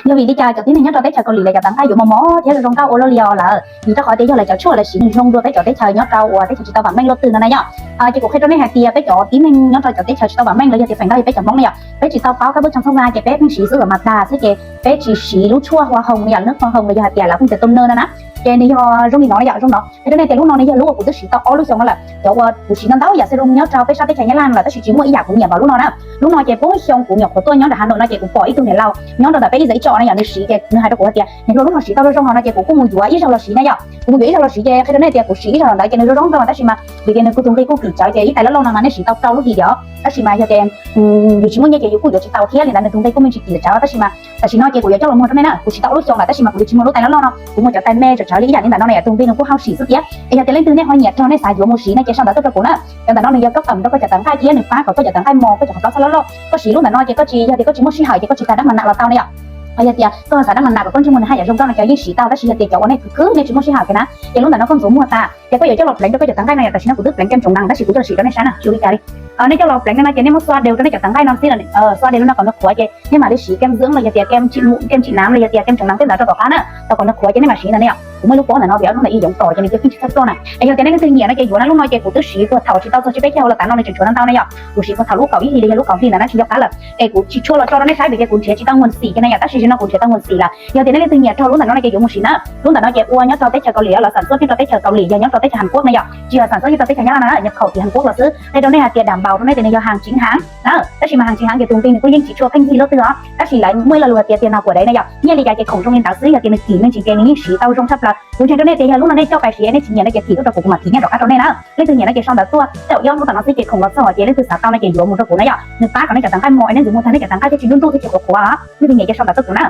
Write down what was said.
Yog vim li cas cov tib neeg nyob rau teb chaws Kaus Lim lawv cov tawv nqaij yuav mos mos thiab zoo zoo nkauj ua luaj li os lawm? Vim rau qhov tias yog lawv cov tshuaj lawv siv nws zoo dua peb cov teb chaws nyob rau uas teb chaws tsis tau vam meej luaj twg no na yom. Ces kuv qhia rau nej hais tias peb cov tib neeg nyob rau cov teb chaws tsis tau vam meej los yog tias feem ntau yog peb cov Hmoob na yom, peb tsis tau paub kab pub tshaj txhoj va ces peb pheej siv xwb ua mas tas xwb ces peb tsis siv lub tshuaj hoa hồng no yom, lub hoa hồng los yog hais tias lawv pheej tias toner no na. Ces nws yog zoo li no na yom, zoo no. Qhia rau nej tias lub no nws yog lub uas kuv twb siv tau ob lub xyoo no lawm, cov uas kuv siv ntau ntau ib yam serum nyob rau peb sab teb chaws Nyab Laj no lawm tab sis tsis muaj ib yam kuv nyiam npaum lub no na. Lub no ces puag xyoo kuv nyuam qhuav tuaj nyob nram Hà Nội no ces kuv pom ib tug niam laus nyob rau ntawm peb ib txwm ib tso na yom, nws siv ces nws hais rau kuv hais tias niam hluas lub no siv tau zoo zoo no no ces kuv kuj mus yuav ib zaug los siv na yom. Kuv mus yuav ib zaug los siv ces qhia rau nej tias kuv siv ib zaug los ntawd ces nws zoo zoo rau mas tab sis mas vim tias nws kuj tus nqi kuj kim tsawv ces ib tais loj loj no mas nej siv tau rau lub hlis diam, tab sis mas yog tias yus tsis muaj nyiaj ces yus kuj yuav tsis tau thiab li ntawd nws tus nqi kuj me ntsis kim tsawv tab sis mas tam sim no ces kuv yuav coj los muag rau nej na. Kuv siv tau ob lub xyoo lawm tab sis mas kuv yuav tsis muag lub tais loj loj no, kuv muag cov tais me tsawv tsawv li ib yam li ntawm no na yom, tus nqi nws kuj hauj sim xwb thiab. Es yog tias leej twg nej ho nyiam rog nej xav yuav mus siv no ces sau ntawv tuaj rau kuv na. Cov ntawm no nws yog kab pam rau koj cov tawv nqaij thiab nws pab kom koj cov tawv nqaij mos koj cov hluas plaub txhab loj loj. Koj siv lub ntawm no ces koj tsis, yog tias koj tsis muaj sij hawm ces koj tsis tas dab mas nam los tau na yom. Yog tias koj xav dab mas nam kom koj ntsej muag nws haj yam zoo nkauj no ces yeej siv tau tab sis yog tias cov uas nej khwv khwv nej tsis muaj sij hawm ces na ces lub ntawm no koj ntxuav muag tas ces koj yuav coj los pleev rau koj cov tawv nqaij no yom. Tam sim no kuv twb pleev kem chống nắng tab sis kuv coj los siv rau nej saib na, tsis ua li cas li. Nej coj los pleev no ces nej muab xoa đều rau nej cov tawv nqaij no xwb, xoa đều rau no kom nws qhuav ces nej mam li siv kem dưỡng los yog tias kem trị mụn, kem trị nám los yog tias kem chống nắng tej ntawd rau tom qab na. Tau kom nws qhuav ces nej mam siv ntawm no yom. Kuv muaj ib lub pob ntawm no vim lub ntawm ib yoov tos ces nws cia pheej tsis txawj ploj na. Es yog tias nej leej twg nyiam no ces yuav na, lub no ces kuv twb siv puag thaum tsis tau txog tsis peb caug los tav no nws tseem tshuav ntau ntau na yom. Kuv siv puag thaum lub kaum ib hlis los yog lub kaum hli ntawd na tsis nco qab lawm es kuv tsis tshua los tso rau nej saib vim tias kuv nrhiav tsis tau nguồn xỉ ces na yom, tab sis no kuv nrhiav tau nguồn xỉ lawm. Yog tias nej leej twg nyiam rau lub ntawm no no ces yuav mus siv na. Lub ntawm no ces ua nyob rau teb chaws Kaus Lim los sản xuất nyob rau teb chaws Kaus Lim, yog nyob rau teb chaws Hàn Quốc na yom, tsis yog sản xuất nyob rau teb chaws Nyab Laj no na, nhập khẩu từ Hàn Quốc los xwb. Qhia rau nej hais tias đảm bảo rau nej tias nws yog hàng chính hãng na, tab sis mas hàng chính hãng ces tus nqi nws kuj yeej tsis tshua pheej yig luaj twg os, tab sis lawv muaj ib lo lus hais tias tiền nào của đấy na yom, nyiaj li cas ces khoom zoo li ntawd xwb, yog tias nws kim me ntsis ces nws yeej siv tau zoo tshaj plaws. Kuv ntseeg rau nej tias yog lub no nej coj pais siv nej tsis nyiam no ces thim tuaj rau kuv, kuv mam thim nyiaj rov qab rau nej na. Leej twg nyiam no ces sau ntawv tuaj, tej zaum ib ob hnub tom no xwb ces khoom los txog ces leej twg xav tau no ces yuav mus rau kuv na yom, nws pab kom nej cov tawv nqaij mos es nej ntxuav muag tag nej cov tawv nqaij thiaj tsis ntub ntuj thiab tsis qhuav qhuav os. Leej twg nyiam ces sau ntawv tuaj kuv na.